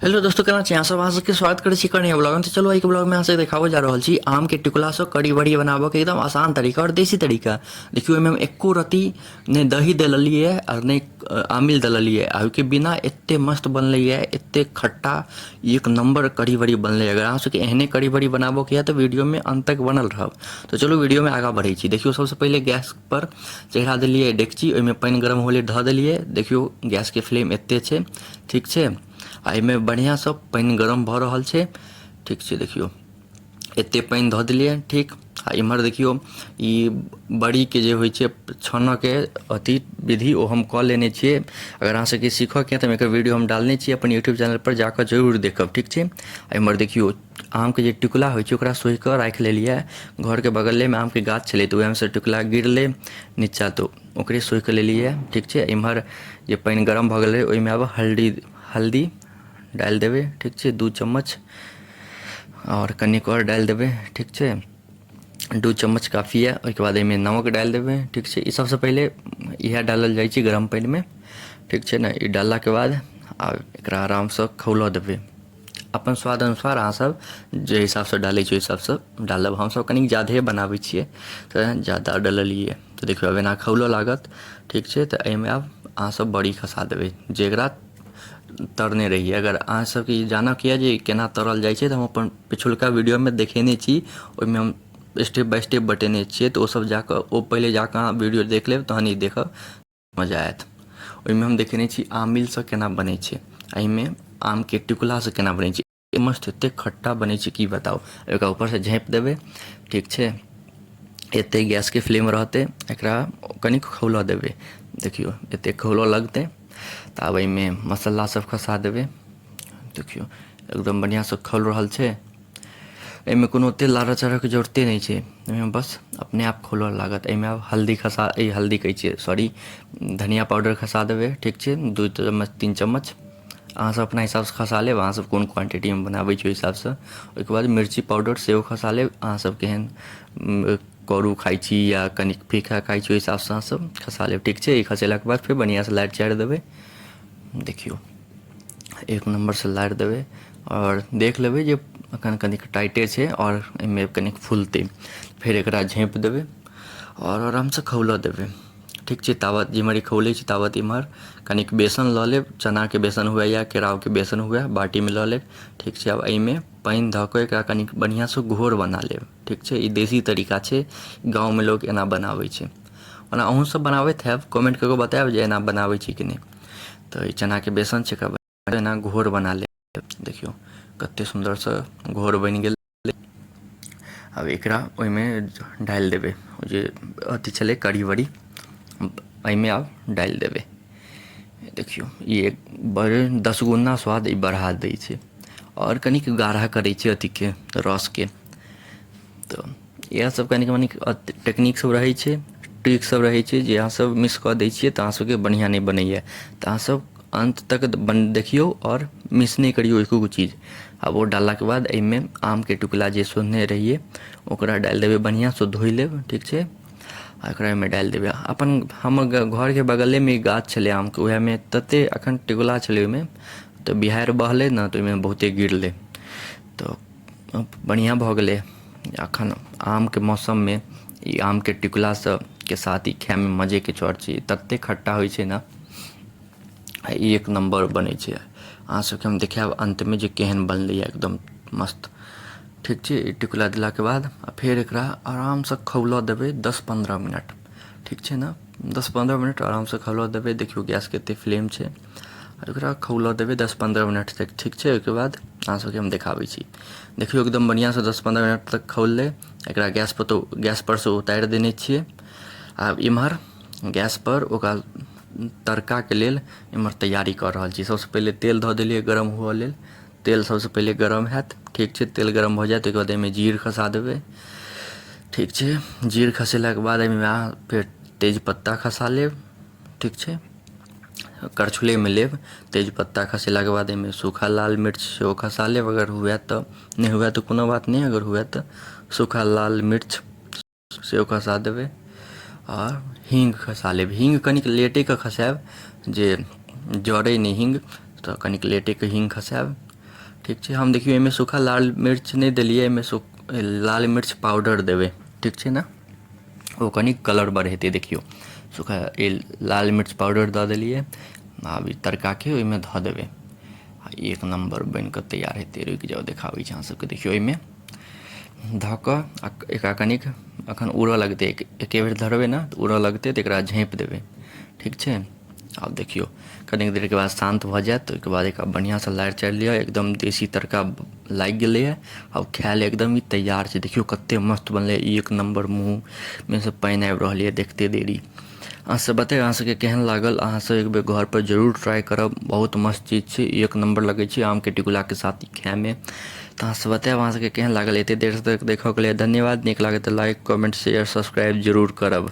Hello दोस्तों, केना छी अहाँ सब? अहाँ सबके स्वागत करै छी कन्या ब्लॉग में। तो चलो एहि ब्लॉग में अहाँ सबके देखाबऽ जा रहल छी आम के टिकुला से कड़ी बड़ी बनाबऽ के एकदम आसान तरीका और देसी तरीका। देखियौ एहिमे हम एको रत्ती नहि दही देलियै और नहि आमिल देलियै, आ ओहिके बिना एते मस्त बनलैया, एते खट्टा एक नंबर कड़ी बड़ी बनलै। अगर अहाँ सबके एहने कड़ी बड़ी बनाबऽ के यऽ तऽ वीडियो में अंत तक बनल रहब। तो चलू वीडियो में आगाँ बढ़ै छी। देखियौ सबसँ पहिले गैस पर चढ़ा देलियै डेकची, ओहिमे पानि गरम होलै धऽ देलियै। देखियौ गैस के फ्लेम एते छै, ठीक छै। आ एहिमे बढ़िआँसँ पानि गरम भऽ रहल छै, ठीक छै। देखियौ एते पानि धऽ देलियै, ठीक। आ इम्हर देखियौ ई बड़ीके जे होइ छै छानऽके अथी विधि, ओ हम कऽ लेने छियै। अगर अहाँ सबके सीखऽके तऽ एकर वीडियो हम डालने छियै अपन यूट्यूब चैनलपर, जाकऽ जरूर देखब, ठीक छै। आ इम्हर देखियौ आमके जे टिकुला होइ छै ओकरा सोहिकऽ राखि लेलियै। घरके बगलेमे आमके गाछ छलै तऽ ओहिमे सँ टिकुला गिरलै नीचा, तऽ ओकरे सोहि लेलियै, ठीक छै। इम्हर जे पानि गरम भऽ गेलै ओहिमे आब हल्दी हल्दी डालि देबै, ठीक छै, 2 चम्मच। आओर कनिक आओर डालि देबै, ठीक छै, 2 चम्मच काफी यऽ। ओहिके बाद एहिमे नमक डालि देबै, ठीक छै। ई सबसँ पहिले इएह डालल जाइ छै गरम पानिमे, ठीक छै ने। ई डाललाके बाद आब एकरा आरामसँ खौलऽ देबै। अपन स्वाद अनुसार अहाँसभ जे हिसाबसँ डालै छियै ओहि हिसाबसँ डालब। हमसभ कनिक जादहे बनाबै छियै तऽ जादा डललियै। तऽ देखियौ आब एना खौलऽ लागत, ठीक छै। तऽ एहिमे आब अहाँसभ बड़ी खसा देबै जेकरा तरने रहियै। अगर अहाँसभके ई जानऽके यऽ जे केना तरल जाइ छै तऽ हम अपन पिछुलका वीडियोमे देखेने छी, ओहिमे हम स्टेप बाय स्टेप बतेने छियै। तऽ ओसभ जाकऽ ओ पहिले जाकऽ अहाँ वीडियो देख लेब, तहन ई देखब, मजा आयत। ओहिमे हम देखेने छी आमिलसँ केना बनै छै, एहिमे आमके टिकुलासँ केना बनै छै। मस्त एतेक खट्टा बनै छै की बताउ। एकरा ऊपरसँ झाँपि देबै, ठीक छै। एतेक गैसके फ्लेम रहतै, एकरा कनिक खौलऽ देबै। देखियौ एतेक खौलऽ लगतै तऽ आब एहिमे मसाला सब खसा देबै। देखियौ एकदम बढ़िआँसँ खौल रहल छै। एहिमे कोनो ओतेक लारऽ चारऽके जरूरते नहि छै, एहिमे बस अपने आप खौलऽ लागत। एहिमे आब हल्दी खसा, ई हल्दी कहै छियै, सॉरी, धनिया पाउडर खसा देबै, ठीक छै, 2 चम्मच 3 चम्मच। अहाँसभ अपना हिसाबसँ खसा लेब, अहाँसभ कोन क्वान्टिटीमे बनाबै छी ओहि हिसाबसँ। ओहिके बाद मिर्ची पाउडर सेहो खसा लेब। अहाँसभ केहन करू खाइ छी या कनिक फीका खाइ छी, ओहि हिसाबसँ अहाँसभ खसा लेब, ठीक छै। ई खसेलाके बाद फेर बढ़िआँसँ लारि चारि देबै। देखियौ एक नम्बरसँ लारि देबै आओर देख लेबै जे एखन कनिक टाइटे छै आओर एहिमे कनिक फुलतै। फेर एकरा झाँपि देबै आओर आरामसँ खौलऽ देबै, ठीक छै। ताबत जेम्हर ई खौलै छै ताबत इम्हर कनिक बेसन लऽ लेब, चनाके बेसन हुए या केराउके बेसन हुए, बाटीमे लऽ लेब, ठीक छै। आब एहिमे पानि धऽ कऽ एकरा कनिक बढ़िआँसँ घोर बना लेब, ठीक छै। ई देसी तरीका छै, गाँवमे लोक एना बनाबै छै। ओना अहूँ सब बनाबैत हैब, कमेंट कऽ कऽ बतायब जे एना बनाबै छी कि नहि। तऽ ई चनाके बेसन छै, एकरा एना घोर बना लेब। देखियौ कते सुन्दरसँ घोर बनि गेल। आब एकरा ओहिमे डालि देबै, ओ जे अथी छलै कढ़ी बड़ी, एहिमे आब डालि देबै। देखियौ ई एक बड़ 10 गुना स्वाद ई बढ़ा दै छै आओर कनिक गाढ़ा करै छै अथीके रसके। तऽ इएह सब कनिक मनिक टेक्निक सब रहै छै, ट्रिक सब रहै छै जे अहाँ सब मिस कऽ दै छियै तऽ अहाँ सबके बढ़िआँ नहि बनैए। तऽ अहाँ सब अन्त तक देखियौ आओर मिस नहि करियौ एको गो चीज। आब ओ डाललाके बाद एहिमे आमके टुकड़ा जे सोहने रहियै ओकरा डालि देबै, बढ़िआँसँ धोइ लेब, ठीक छै। आ एकरा एहिमे डालि देबै। अपन हमर घरके बगलेमे गाछ छलै आमके, उएहमे ततेक एखन टिकुला छलै ओहिमे, तऽ बिहाड़ि बहलै ने तऽ ओहिमे बहुते गिरलै, तऽ बढ़िआँ भऽ गेलै। एखन आमके मौसममे ई आमके टिकुला सबके साथ ई खाइमे मजे किछु आओर छै। ततेक खट्टा होइ छै ने, ई एक नम्बर बनै छै। अहाँ सबके हम देखायब अन्तमे जे केहन बनलैए, एकदम मस्त, ठीक छै। ई टिकुला देलाके बाद आ फेर एकरा आरामसँ खौलऽ देबै 10-15 मिनट, ठीक छै ने। 10-15 मिनट आरामसँ खौलऽ देबै। देखियौ गैस कतेक फ्लेम छै, एकरा खौलऽ देबै 10-15 मिनट तक, ठीक छै। ओहिके बाद अहाँ सबके हम देखाबै छी। देखियौ एकदम बढ़िआँसँ 10-15 मिनट तक खौललै। एकरा गैसपर तऽ गैसपर सँ उतारि देने छियै। आब इम्हर गैसपर ओकरा तड़काके लेल इम्हर तैयारी कऽ रहल छी। सबसँ पहिले तेल धऽ देलियै गरम हुअ लेल। तेल सबसँ पहिले गरम हैत, ठीक छै। तेल गरम भऽ जायत ओहिके बाद एहिमे जीर खसा देबै, ठीक छै। जीर खसेलाके बाद एहिमे अहाँ फेर तेजपत्ता खसा लेब, ठीक छै, करछुलेमे लेब। तेजपत्ता खसेलाके बाद एहिमे सूखा लाल मिर्च सेहो खसा लेब, अगर हुए तऽ, नहि हुए तऽ कोनो बात नहि, अगर हुए तऽ सूखा लाल मिर्च सेहो खसा देबै आओर हीङ्ग खसा लेब। हीङ्ग कनिक लेटेके खसायब, जे जरै नहि हीङ्ग, तऽ कनिक लेटेके हीङ्ग खसायब। ठीक छै। हम देखियौ एहिमे सूखा लाल मिर्च नहि देलियै, एहिमे लाल मिर्च पाउडर देबै, ठीक छै ने, ओ कनि कलर बढ़ेतै। देखियौ सूखा लाल मिर्च पाउडर दऽ देलियै। आब ई तड़काके ओहिमे धऽ देबै आ एक नम्बर बनि कऽ तैयार हेतै। रुकि जाउ, देखाबै छी अहाँ सबके। देखियौ एहिमे धऽ कऽ आ एकरा कनिक अखन उड़ऽ लगतै, एके बेर धरबै ने तऽ उड़ऽ लगतै, तऽ एकरा झाँपि देबै, ठीक छै। आब देखियौ कनिक देरके बाद शान्त भऽ जायत, ओहिके बाद एकरा बढ़िआँसँ लारि चारि लिअ। एकदम देशी तड़का लागि गेलैए, आब खाय लए एकदम ई तैयार छै। देखियौ कते मस्त बनलै, एक नम्बर, मुँहमे से पानि आबि रहल यऽ देखते देरी। अहाँ सब बताउ अहाँ सबके केहन लागल। अहाँ सब एक बेर घर पर जरूर ट्राई करब, बहुत मस्त चीज छै, एक नम्बर लगै छै आमके टिकुलाके साथ ई खायमे। तऽ अहाँ सब बतायब अहाँ सबके केहन लागल। एते देर तक देखऽके लेल धन्यवाद। नीक लागत तऽ लाइक, कमेंट, शेयर, सब्सक्राइब जरूर करब।